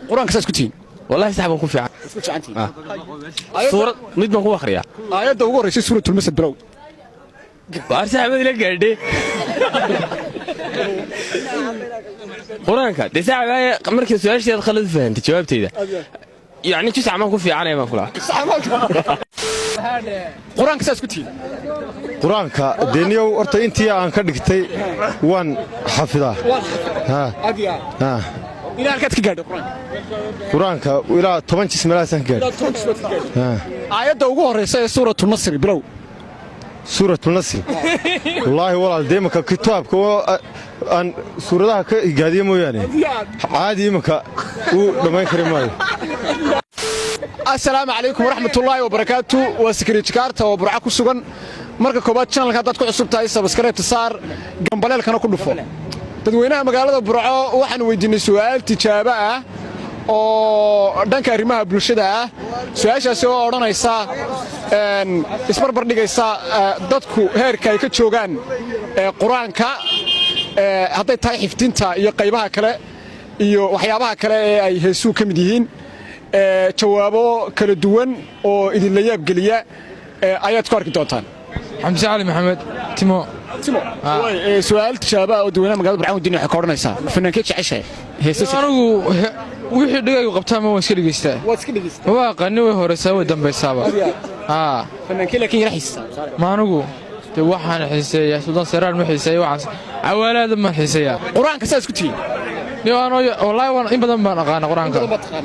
Qur-aanka saa isku tihiin? Wallahi sax baan ku fiican. Isku fiicantihiin. Suurad mid baan ku akhriyaa. Aayadda ugu horreysay, Suuratulmasad, bilow. Waar saaxibad ila gaadhe qur-aanka dee saaxib, markii su-aasheed khalad fahantay jawaabteyda, yacni jusac maan ku fiicanaya baan kulaha. Qur-aanka saa isku tihiin? Qur-aanka deniyow horta intii aan ka dhigtay waan xafidaa. Ilaa halkaad ka gaadhay qur-aanka? Qur-aanka ilaa 10 jis meelahaasaan ka gaadhay. Aayadda ugu horreysa ee Suuratu Nasri, bilow. Suuratu Nasri, wallaahi walaal, dee imanka kitaabka oo aan suuradaha ka higaadiye mooyaane, caadi imanka uu dhammayn kari maayo. Assalaamu calaykum waraxmatullaahi wabarakaatu. Waa Sakariye Jakaarta oo Burca ku sugan. Marka koowaad, channelka haddaad ku cusub tahay, subscribe saar, gambaleelkana ku dhufo. Dadweynaha magaalada Burco waxaan weydiinay su'aal tijaabo ah oo dhanka arrimaha bulshada ah, su'aashaasi oo odhanaysa, isbarbar dhigaysa dadku heerka ay ka joogaan qur-aanka, hadday tahay xifdinta iyo qaybaha kale iyo waxyaabaha kale ee ay heesuhu ka mid yihiin. Jawaabo kala duwan oo idinla yaabgeliya ayaad ku arki doontaan. Xamse Cali Maxamed Timo. Su'aal tijaabo ah oo dadweynaha magaalada Burcaan weydiin waxay ka odhanaysaa: fanaankee jeceshahay heesasa? Anigu wixii dhigaygu qabtaa ma waan iska dhegaystaa. Waad iska dhegeysataa? Maba aqaani, way horeysaa, way dambaysaaba. Haa. Fanaankee laakiin yara xiisaa? Ma anigu de waxaan xiiseeyaa Suldaan Seeraar ma xiiseeya, waxaan Cawaalaada maan xiiseeyaa. Qur-aanka saa isku tihiin? Wallaahi waan in badan baan aqaana qur-aanka.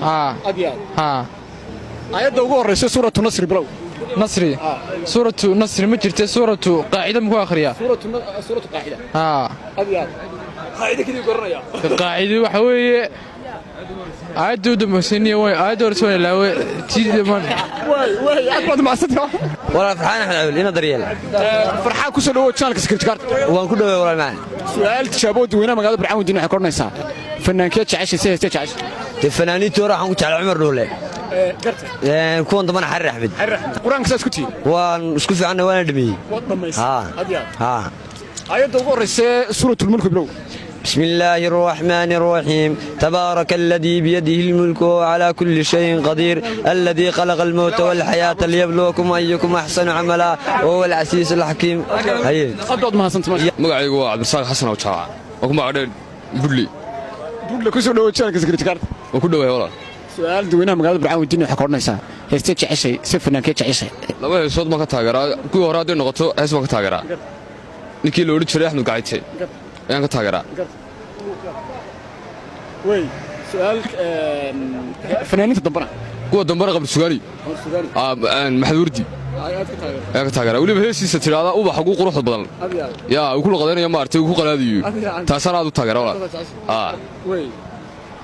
Haa haa. Aayadda ugu horreysa, Suuratu Nasri, bilow. Nasri, Suuratu Nasri ma jirta, Suuratu Qaacida ma ku akhriyaa? Suuratu Qaacida. Haa, qaacidi waxa weeye aayadda u dambaysaniya way aayadda horeysa waan ilaawe tii daman. Walaal, Farxaan Axmed Cabdul ina daryeel. Farxaan, ku soo dhawow channelka Sakariye Jakaarta. Waan ku dhaway, walaal macaan. Su'aal tijaabo dadweynaha magaalada Burcaan weydiin waxay ka odhanaysaa: fanaankee jeceshay, si heestee jeceshay? Dee fanaaniintii hore waxaan ku jeclaa Cumar Dhuule, kuwan dambana Xariir Axmed. Qur-aanka saa isku tihiin? Waan isku fiicanna, waana dhameeyey. Haa haa. Aayadda ugu horreysee Suuratulmulk, bilow. بسم الله الرحمن الرحيم، تبارك الذي بيده الملك وهو على كل شيء قدير، الذي خلق الموت والحياة ليبلوكم أيكم أحسن عملا وهو العزيز الحكيم. هي. Aad baad mahadsantahay. Magacaygu waa Cabdirasaaq Xasan oo Jaaca oo ku magac dheer Budli. Budle, ku soo dhawow channelka Sakariye Jakaarta. Oo ku dhawahay, walaal. Su'aal dadweynaha magaalada Burcaan weydiin waxay ka odhanaysaa: heestee jeceshay, si fanaankee jeceshay? Laba heesood baan ka taageeraa. Kuwii hore hadday noqoto, hees baan ka taageeraa, ninkii la odhan jiray Axmed Gacite ayaan ka taageeraa. Wey, su'aal fanaaniinta dambana? Kuwa dambena Qabri Sugaani, Maxamed Wardi ayaan ka taageeraa, weliba heesiisa tidhaahdaa "Ubax ugu quruxda badan" yaa uu ku laqadaynayo, maaragtay, uu ku qalaadayo, taasaan aad u taageera, walaal.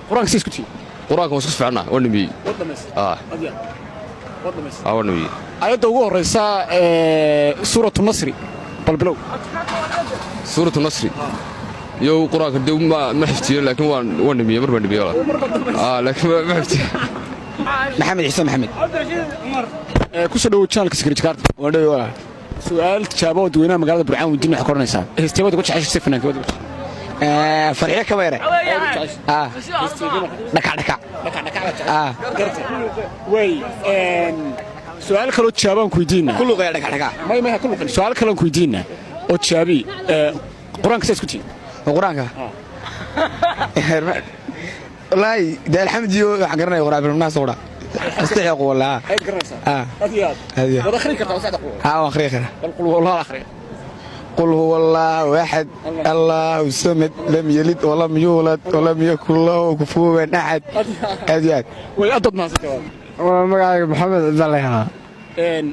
Qur-aanka si isku tihiin? Qur-aanka waan isku fiicnaa, waan dhameeyey, waan dhameeyey. Aayadda ugu horreysa ee Suuratu Nasri, bal bilow. Suuratu Nasri iyo qur-aanka de ma xiftiyo, laakiin waan dhameeyey, mar baan dhameeyey, walaal, laakiin ma xiftiyo. Maxamed Xuseen Maxamed, ku soo dhawow channelka Sakariye Jakaarta. Waan dhawi, walaal. Su'aal tijaabo oo dadweynaha magaalada Burcaan weydiin waxay ka odhanaysaa: heesteebada ugu jeceshay, si fanaankeebada ugu jeceshay? Farxiyo Kabayre, "Dhakac dhakac". Way, su'aal kaloo tijaabaan ku weydiinaa. Ku luqeeya "Dhakac dhakac"? May, may, ha ku luqin. Su'aal kaloon ku weydiinaa oo tijaabi: qur-aanka saa isku tihiin? Qur-aanka wallaahi de alxamdiyo waxaan garanaya qur-aan bilnaas oo dhan astaxiqu walaa. Ayaad garanaysaa? Ah. Aad iyo aad. Aad iyo aad. Waad akhrin kartaa wasacda qul? Haa, waan akhriyi karaa. Bal qul wallah akhri. قل هو الله أحد، الله الصمد، لم يلد ولم يولد ولم يكن له كفوا أحد. Aad iyo aad. Way, aad baad mahadsantahay. Waa magacayga Maxamed Cabdalla.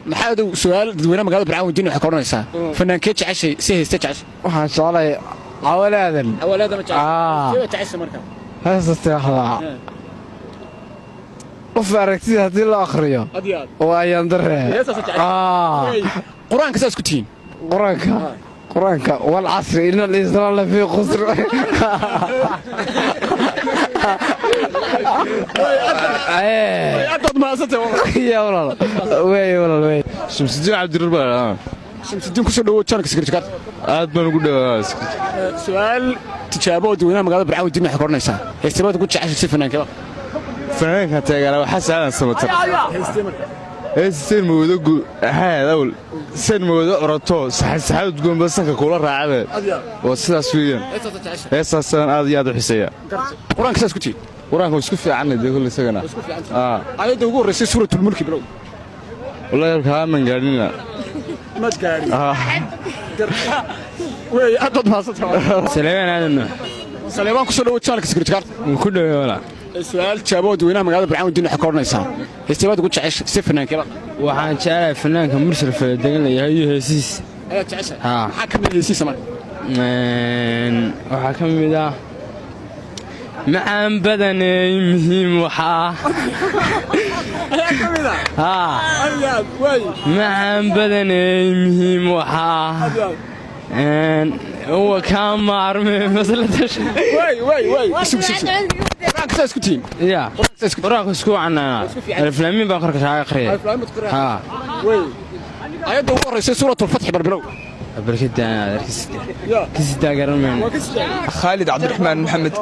Maxaa adow, su'aal dadweynaha magaalada Burcaan weydiin waxay ka odhanaysaa: fanaankee jeceshay, si heystee jeceshay? Waxaan jeclay Cawalaadan. Xawalaadana? Ah. Jeceshay jeceshay marka? Heesta tiraahdaa "Qof aragtida haddii loo akhriyo". Aad iyo aad. Waa ayaan daree. Heestaas jeceshay. Qur-aanka saa isku tihiin? Qur-aanka والعصر إن الإنسان لفي خسر. Aad baad mahadsantahay. Ya walaal, wey walaal, wey. Shamsudiin Cabdirar baa. Shamsudiin, kusoo dhawow channelka Sakariye Jakaarta. Aad baan ugu dhawaa. Su'aal tijaabo oo dadweynaha magaalada Burcaan weydiin waxay ka odhanaysaa: heesteebada ku jeceshay, si fanaankee? Fanaanka taageera waa Xasan Aadan Samatar. Heesteen moodo haad awl sen moodo oroto saxan saxad goomba sanka kula raacade. Waa sidaas weeyaan. Heestaasaan aad iyo aad u xiiseeya. Qur-aanka saas ku tihi? Qur-aanka waa isku fiicanay dee kulle isagana. Aayadda ugu horreysay Suuratulmulki bilow. Wallahi halka haaman gaadhina. Maad gaadhin wey, aad baad mahadsantahay. Saleebaan Aadan Nuux. Saleebaan, kusoo dhawo channelka Security Guard. Ku dhawey walaa. Su-aal jaabo dadweynaha magaalada Burcaan weydiin, waxay ka odhanaysaa: heestee baad ugu jeceshay, si fanaankeeba? Waxaan jecelahay fanaanka Mursal Faladegan layahay iyo heesihiis. Ayaad jeceshahay? Haa. Maxaa ka mid heesihiisa marka? Waxaa ka mid ah "Macaan badaney muhiim waxaa". Ayaa ka mid ah? Haa. Ayaad way. Macaan badaney muhiim waxaa wa kaa maarme maslada. Way way way, isug sug sug, qur-aanka saa isku tihiin? Ya, qur-aanka isku wacnaa, aliflaamiin baan korka kaaga aqriya. Haa. Way, ayadda ugu horreysay Suuratulfatxi barbilow. Kasidaa garan mayno. Khaalid Cabdiraxmaan Maxamed.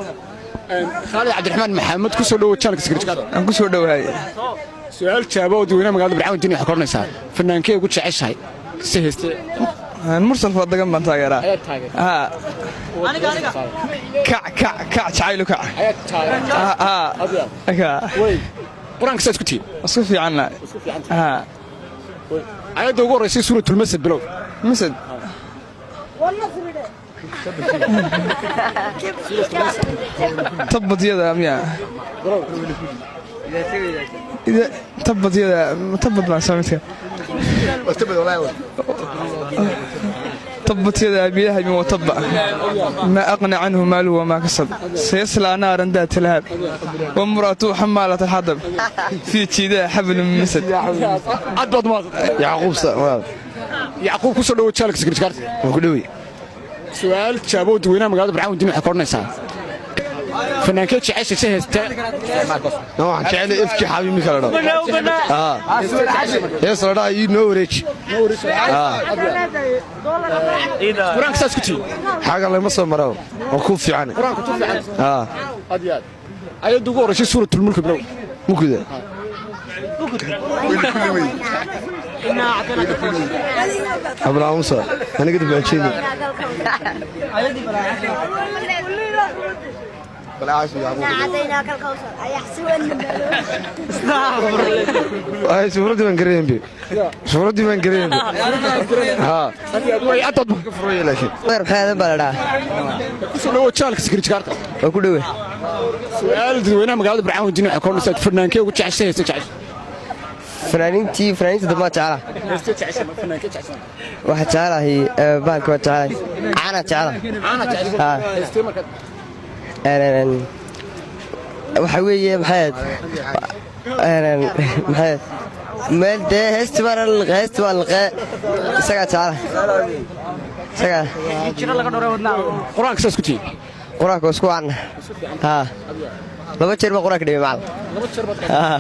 Khaalid Cabdiraxmaan Maxamed, ku soo dhowo channelka Security Guard. Aan ku soo dhowahay. Su-aal jaabo dadweynaha magaalada Burcaan weydiin, waxay ka odhanaysaa: fanaankee ugu jeceshahay, si heestee? Mursal Fadagan baan taageeraa. Haa, kac kac kac jacaylu kac. Haa. Qur-aanka saa isku tihiin? Isku fiicanna. Haa. Ayadda ugu horreysay Suuratulmasad bilow. Masad. Tabbat yada miya? Tabbat yada, tabbat baan soo midka. Tabbat yada abi lahabin watabba, ma aqna canhu maaluhu wamaa kasab, sayaslaa naaran daata lahab, wamra'atuhu xamaalat alxadab, fii jiidaha xablun min masad. Aad baad mahadsantahay. Yacquub. Yacquub, ku soo dhowo channelka Security Guard. Waan ku dhowey. Su-aal jaabo dadweynaha magaalada Burcaan weydiin, waxay ka odhanaysaa: fanaankee jeceshay, si heestee? Waxaan jecelay Ifki Xabiib ninka la dhaho. Hees la dhaha ii noo wareeji. Qur-aanka saa isku tihiin? Xaga lama soo maro, waa ku fiican. Qur-aanka ku fiican. Aad iyo aad. Ayadda ugu horreysay Suuratulmulki bilow. Mukuda ablaamusa aniga dibaajeeda. Suuraddii baan garanaynbe, suuraddii baan garanaynbe. Haa. Maxaadan baa la dhahaa. Kusoo dhawo channelka Security Guard. Waa ku dhowe. Su-aal dadweynaha magaalada Burcaan weydiin, waxay ka odhanaysaa: fanaankee ugu jeceshay, heeste jeceshay? Fanaaniintii, fanaaniinta dambaa jeclaa. Heeste jeceshay, fanaankee jeceshay? Waxaa jecelahay bahalka, waa jecelahay, caana jecela. Caana jeceshay? Haa. Heestee marka? Waxa weeye, maxayd maxayd meel dee heesti baan, heesti baan liqee, isagaa jecela, isagaa. Qur-aanka saa isku tihiin? Qur-aanka waa isku wacna. Haa, laba jeer baa qur-aanka dhimay macal. Haa.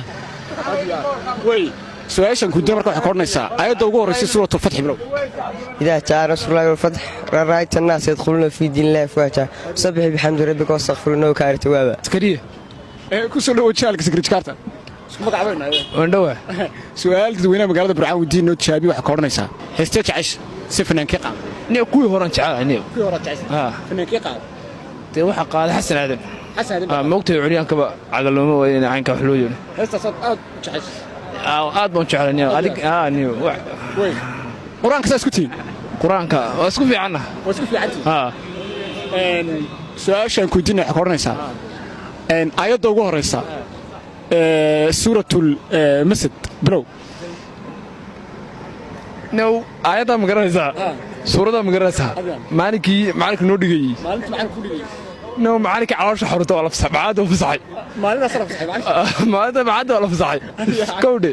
Way, su-aashan kudda marka waxay ka odhanaysaa: ayadda ugu horreysay Suuratulfatxi bilow. إذا جاء نصر الله والفتح رأيت الناس يدخلون في دين الله أفواجا، سبح بحمد ربك واستغفر إنه كان توابا. Askariye. Ee ku soo dhawo channelka Security Guard, isku magacaabeyna. Waan dhowaa. Su-aal dadweynaha magaalada Burcaan weydiin noo jaabi, waxay ka odhanaysaa: heestee jecesha, si fanaankee qaada? Niyo, kuwii horan jecelahay niyo. Kuwii hore jecesha? Haa. Fanaankee qaada? Dee waxaa qaaday Xasan Aadan. Xasan Aadan. Aa, moogtahay curyaankaba cagalooma waayo in caynka wax loo yeelo. Heestaasaad aad u jecesha? Aad baan u jeclay niyo adig. Aa niyo. Way, qur-aanka saa isku tihiin? Qur-aanka waa isku fiicanna. Waa isku fiicantihiin? Haa. Su-aashaan kuydiina waxay ka odhanaysaa: aayadda ugu horreysa Suuratul Masad bilow. Now aayaddaa ma garanaysaa, suuraddaa ma garanaysaa, maalinkii macalinka noo dhigayey? Maalinta macalin ku dhigay? No, macalinka caloosha xorta waa la fasaxay, macalinka waa fasaxay. Maalintaas la fasaxay macalinka? Maalinta macalinka waa la fasaxay kowdhe,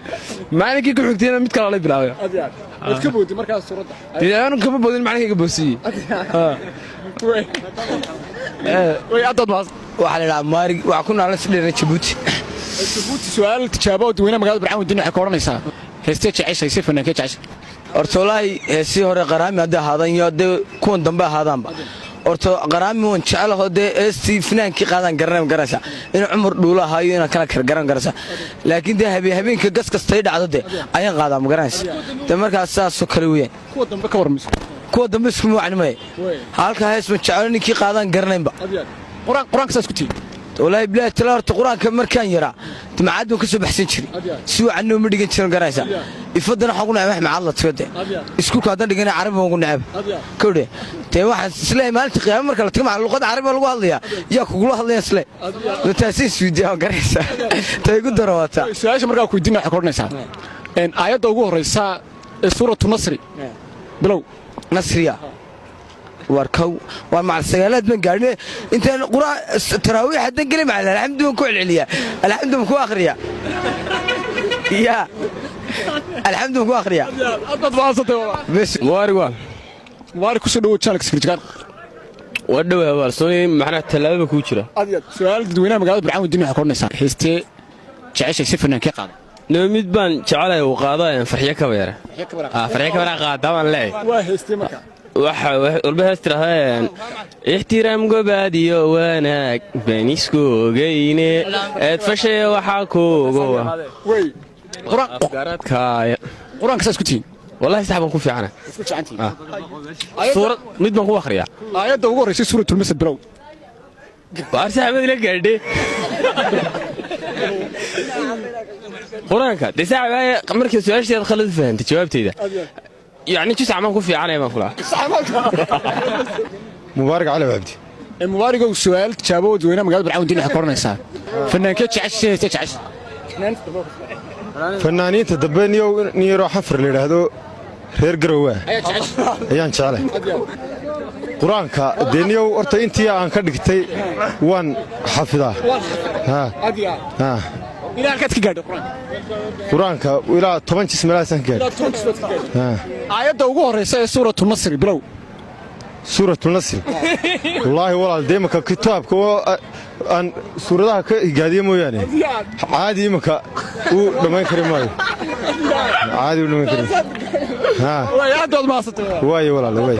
maalinkii ku xigtayna mid kale la bilaabay. Aad iyo aad waad ka boodday markaas suuradda? Dee aanu kama boodin, macalinka iga boosiiyey. Way, aad baad mahadsan. Waxaa la idhahaa Maarig, waxaa ku naalan sidheera Jabuuti. Jabuuti. Su-aal tijaabo oo dadweynaha magaalada Burcaan weydiin, waxay ka odhanaysaa: heestee jeceshay, si fanaankee jeceshay? Horta wallaahi heesii hore qaraami hadday ahaadaan iyo hadday kuwan dambe ahaadaanba, Horta Qaraami waan jecelaho dee, heestii finaankii qaadaan garanay, ma garanaysaa, in Cumar Dhuulo ahaayo inaan kala kar garan garanaysaa, laakiin dee habeen habeenka gas kastay dhacdo dee ayaan qaadaa, ma garanaysa. Dee markaas saasoo kale weeyaan. Kuwa dambe ka warmayso? Kuwa dambe iskuma wacni maya. Halka hees ma jecelo, ninkii qaadaan garanaynba. Qur-aanka saas ku tihi? Wallaahi bilaahi tala, horta qur-aanka markaan yaraa macaad baan ka soo baxsan jiray, si wacan ma dhigan jirin, garanaysaa. Ifaddana waxaan ku neceb wax macaad la tago dee. Iskuulka haddaan dhigana carabi baan ku neceb kawdhe. Dee waxaan isleeyahay maalinta qiyaama marka la tago, maca luqada carabi baa lagu hadlayaa, yaa kugula hadlaya? Isle taasi isweydiiya, waan garanaysaa, tay igu daro waata. Su-aasha markaa ku weydiina waxay ka odhanaysaa aayadda ugu horraysa ee Suuratu Nasri bilow. Nasriya war kow waa macal sagaalaad baan gaadhin. Intaan quraan taraawiix haddaan gelin, macal alxamdu baan ku celceliyaa, alxamdu baan ku akhriyaa, yaa alxamdu baan ku akhriyaa. Aad baad mahadsantahay walaal. Bes. Mubaarig waa. Mubaarig, kusoo dhawow channelka Sakariye Jakaar. Waa dhowaa waalsoonay, macnaha tallaababa kuu jira. Aad iyo aad. Su-aal dadweynaha magaalada Burcaan weydiin waxay ka odhanaysaa heestee jeceshay si fanaankee qaada? Naba mid baan jecelahay uu qaado Farxiyo Kabayare. Farxiyo Kabayare qaadaa baan leeyahay. Waa heestee marka? Waxa walba hees tiraahdaa, ixtiraam, gobaad iyo wanaag baan isku ogeyne, eed fashaya waxaa kuugu wey afgaradkaaya. Qur-aanka saas ku tihiin? Wallahi sax baan ku fiicana. Isku fiicantihiin. Suurad mid baan ku akhriyaa. Aayadda ugu horraysay Suuratulmasad bilow. Waar saxbad ila gaadhe qur-aanka dee saaxiib, markii su-aasheed khalad u fahantay jawaabteyda, yacni jus camaan ku fiicanaya baan kulaha. Mubaarak Cali Cabdi. Mubaarigow, su-aal tijaabo dadweynaha magaalada Burcaan weydiin waxay ka odhanaysaa fanaankee jeceshay, heestee jeceshay? Fanaaniinta dambe niyow nin yaroo Xafar la yidhaahdo, reer Garowaa ayaan jeclay. Qur-aanka dee niyow horta intii aan ka dhigtay waan xafidaa. Ilaa halkaad ka gaadhay qur-aanka? Qur-aanka ilaa 10 jis meelahaasaan ka gaadhay. Aayadda ugu horraysa ee Suuratu Nasri bilow. Suuratulnasri, wallaahi walaal dee imanka kitaabka oo aan suuradaha ka higaadiye mooyaane, caadi imanka uu dhammayn kari maayo, caadi uu dhammayn kari. Aad baad mahadsantahay. Waayo walaal, waay.